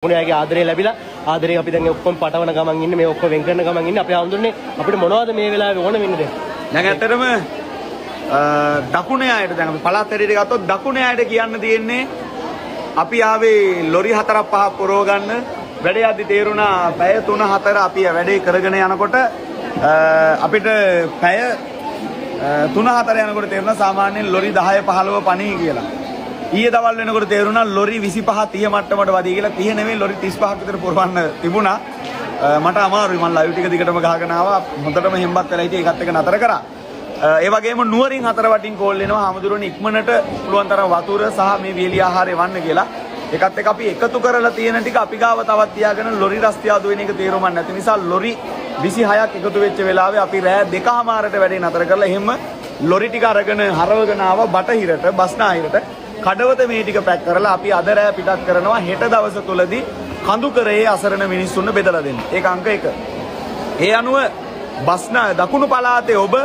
මුණයාගේ ආදරය ලැබිලා ආදරේ අපි දැන් ඔක්කොම පටවන ගමන් ඉන්නේ, මේ ඔක්කොම වෙන් කරන ගමන් ඉන්නේ. අපේ හඳුන්නේ අපිට මොනවද මේ වෙලාවේ ඕන වෙන්නේ දැන්? දැන් ඇත්තටම දකුණේ අයට, දැන් අපි පළාත් හැටියට ගත්තොත් දකුණේ අයට කියන්න තියෙන්නේ අපි ආවේ ලොරි 4ක් 5ක් පොරව ගන්න. වැඩේ යද්දි තේරුණා පැය 3 4 අපි වැඩේ කරගෙන යනකොට අපිට පැය 3 4 යනකොට තේරුණා සාමාන්‍යයෙන් ලොරි 10 15 පණී කියලා. ඊයේ දවල් වෙනකොට තේරුණා ලොරි 25 30 මට්ටමට වදී කියලා. 30 නෙමෙයි, ලොරි 35ක් විතර පුරවන්න තිබුණා. මට අමාරුයි, මං ලයිව් ටික දිගටම ගහගෙන ආවා. හොඳටම හෙම්බත් වෙලා හිටියේ, ඒකත් එක නතර කරා. ඒ වගේම නුවරින් හතර වටින් කෝල් එනවා, හාමුදුරුවනේ ඉක්මනට පුළුවන් තරම් වතුර සහ මේ වියලි ආහාරය වන්න කියලා. ඒකත් එක්ක අපි එකතු කරලා තියෙන ටික අපි ගාව තවත් තියාගෙන ලොරි රස්තියාදු වෙන එක තේරුමක් නැති නිසා ලොරි 26ක් එකතු වෙච්ච වෙලාවේ අපි රෑ 2:30ට වැඩේ නතර කරලා එහෙම ලොරි ටික අරගෙන හරවගෙන ආවා බටහිරට, බස්නාහිරට. කඩවත මේ ටික පැක් කරලා අපි අද රෑ පිටත් කරනවා හෙට දවස තුලදී කඳුකරයේ අසරණ මිනිස්සුන්ට බෙදලා දෙන්න. ඒක අංක 1. ඒ අනුව බස්නා දකුණු පළාතේ ඔබ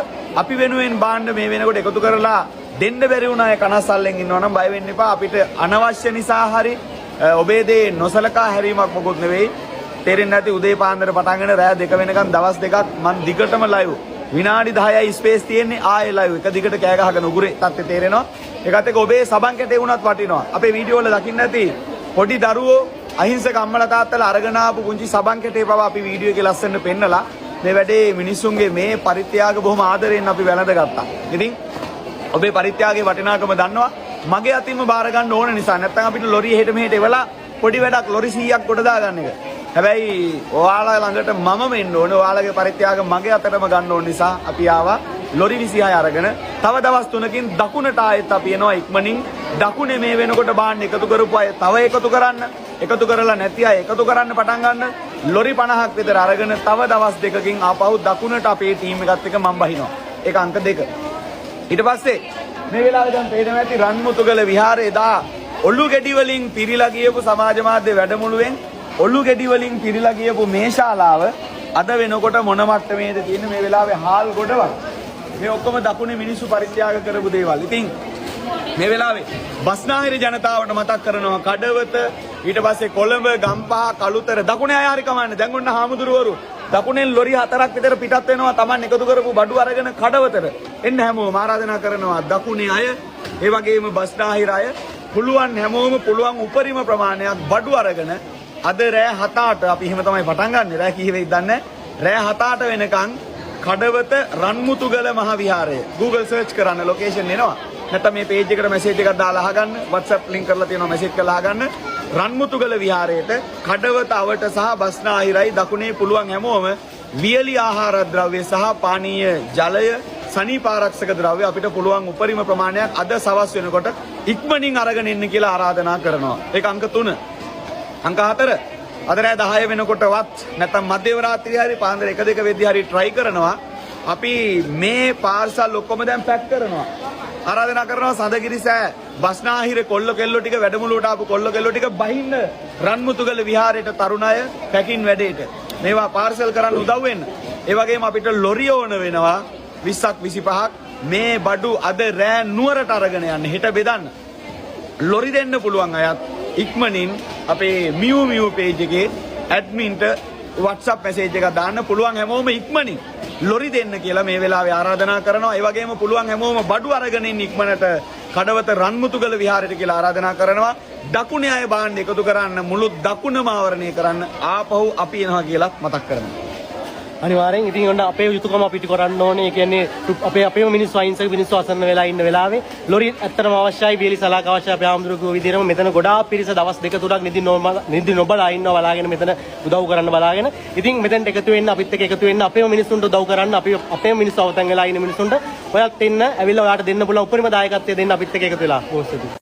අපි වෙනුවෙන් භාණ්ඩ මේ වෙනකොට එකතු කරලා දෙන්න බැරි වුණ අය කනස්සල්ලෙන් ඉන්නවා නම් බය වෙන්න එපා. අපිට අනවශ්‍ය නිසා හරි ඔබේ දේ නොසලකා හැරීමක් මොකුත් නෙවෙයි. තේරෙන්නේ නැති උදේ පාන්දර පටන් ගෙන රෑ 2 වෙනකන් දවස් දෙකක් මං දිගටම ලයිව්. විනාඩි 10යි ස්පේස් තියෙන්නේ, ආයෙ ලයිව්. එක දිගට කෑ ගහගෙන උගුරේ තත්ත්වය තේරෙනවා. ඒකත් එක්ක ඔබේ සබන් කැටේ වුණත් වටිනවා. අපේ වීඩියෝ වල දකින්න ඇති පොඩි දරුවෝ අහිංසක අම්මලා තාත්තලා අරගෙන ආපු පුංචි සබන් කැටේ පවා අපි වීඩියෝ එකේ ලස්සනට පෙන්නලා මේ වැඩේ මිනිස්සුන්ගේ මේ පරිත්‍යාග බොහොම ආදරයෙන් අපි වැළඳගත්තා. ඉතින් ඔබේ පරිත්‍යාගයේ වටිනාකම දන්නවා. මගේ අතින්ම බාර ගන්න ඕන නිසා, නැත්තම් අපිට ලොරි එහෙට මෙහෙට එවලා පොඩි වැඩක් ලොරි 100ක් ගොඩ දාගන්න එක. හැබැයි ඔයාලා ළඟට මමම එන්න ඕනේ. ඔයාලගේ පරිත්‍යාග මගේ අතටම ගන්න ඕන නිසා අපි ආවා ලොරි 26 අරගෙන. තව දවස් 3කින් දකුණට ආයෙත් අපි එනවා ඉක්මනින්. දකුණේ මේ වෙනකොට භාණ්ඩ එකතු කරපු අය තව එකතු කරන්න, එකතු කරලා නැති අය එකතු කරන්න පටන් ගන්න. ලොරි 50ක් විතර අරගෙන තව දවස් දෙකකින් ආපහු දකුණට අපේ ටීම් එකත් එක්ක මම බහිනවා. ඒක අංක 2. ඊට පස්සේ මේ වෙලාවේ දැන් පේනවා ඇති රන්මුතුගල විහාරේ දා ඔලු ගෙඩි වලින් පිරීලා ගියපු, සමාජ මාධ්‍ය වැඩමුළුවෙන් ඔලු ගෙඩි වලින් පිරීලා ගියපු මේ ශාලාව අද වෙනකොට මොන මට්ටමේද තියෙන්නේ? මේ වෙලාවේ හාල් ගොඩවල්. මේ ඔක්කොම දකුණේ මිනිස්සු පරිත්‍යාග කරපු දේවල්. ඉතින් මේ වෙලාවේ බස්නාහිර ජනතාවට මතක් කරනවා, කඩවත, ඊට පස්සේ කොළඹ, ගම්පහ, කළුතර දකුණේ අය හරි කමන්නේ. දැන් ඔන්න හාමුදුරුවරු දකුණෙන් ලොරි හතරක් විතර පිටත් වෙනවා තමන් එකතු කරපු බඩු අරගෙන කඩවතට එන්න. හැමෝම ආරාධනා කරනවා දකුණේ අය, ඒ වගේම බස්නාහිර අය, පුළුවන් හැමෝම පුළුවන් උපරිම ප්‍රමාණයක් බඩු අරගෙන අද රෑ 7-8, අපි එහෙම තමයි පටන් ගන්නෙ, රෑ කී වෙයිද දන්නේ නැහැ, රෑ 7-8 වෙනකන් කඩවත රන්මුතුගල මහ විහාරය Google search කරන්න ලොකේෂන් එනවා. නැත්නම් මේ පේජ් එකට මැසේජ් එකක් දාලා අහගන්න. WhatsApp link කරලා තියෙනවා, මැසේජ් කරලා අහගන්න. රන්මුතුගල විහාරයට කඩවත අවට සහ බස්නාහිරයි දකුණේ පුළුවන් හැමෝම වියලි ආහාර ද්‍රව්‍ය සහ පානීය ජලය, සනීප ආරක්ෂක ද්‍රව්‍ය අපිට පුළුවන් උපරිම ප්‍රමාණයක් අද සවස් වෙනකොට ඉක්මනින් අරගෙන එන්න කියලා ආරාධනා කරනවා. ඒක අංක 3. අංක 4, අද රෑ 10 වෙනකොටවත් නැත්නම් මධ්‍යම රාත්‍රියේ හරි පාන්දර 1 2 වෙද්දි හරි try කරනවා. අපි මේ පාර්සල් ඔක්කොම දැන් පැක් කරනවා. ආරාධනා කරනවා සඳගිරි සෑ බස්නාහිර කොල්ල කෙල්ලෝ ටික, වැඩමුළුවට ආපු කොල්ල කෙල්ලෝ ටික බහින්න රන්මුතුගල විහාරයට තරුණ අය පැකින් වැඩේට. මේවා පාර්සල් කරන්න උදව් වෙන්න. ඒ වගේම අපිට ලොරි ඕන වෙනවා 20ක් 25ක් මේ බඩු අද රෑ නුවරට අරගෙන යන්න, හෙට බෙදන්න. ලොරි දෙන්න පුළුවන් අයත් ඉක්මනින් අපේ මියු මියු පේජ් එකේ ඇඩ්මින්ට WhatsApp message එකක් දාන්න. පුළුවන් හැමෝම ඉක්මනින් ලොරි දෙන්න කියලා මේ වෙලාවේ ආරාධනා කරනවා. ඒ වගේම පුළුවන් හැමෝම බඩු අරගෙන ඉන්න ඉක්මනට කඩවත රන්මුතුගල විහාරයට කියලා ආරාධනා කරනවා. දකුණේ අය භාණ්ඩ එකතු කරන්න, මුළු දකුණම ආවරණය කරන්න ආපහු අපි එනවා කියලා මතක් කරනවා. අනිවාර්යෙන්. ඉතින් ඔන්න අපේ යුතුයකම අපිට කරන්න ඕනේ. ඒ කියන්නේ අපේම මිනිස්සු, අහිංසක මිනිස්සු අසරණ වෙලා ඉන්න වෙලාවේ ලොරි ඇත්තටම අවශ්‍යයි, වියලි සලාක අවශ්‍යයි. අපේ හාමුදුරුවෝ කිව්ව විදිහටම මෙතන ගොඩාක් පිරිස දවස් දෙක තුනක් නිදි නොබලා ඉන්නවා බලාගෙන, මෙතන උදව් කරන්න බලාගෙන. ඉතින් මෙතෙන්ට එකතු වෙන්න, අපිත් එක්ක එකතු වෙන්න, අපේම මිනිස්සුන්ට උදව් කරන්න, අපි අපේම මිනිස්සු අවතන් වෙලා ඉන්න මිනිස්සුන්ට ඔයත් එන්න, ඇවිල්ලා ඔයාට දෙන්න පුළුවන් උපරිම දායකත්වය දෙන්න අපිත් එක්ක එකතු වෙලා. බොහොම ස්තුතියි.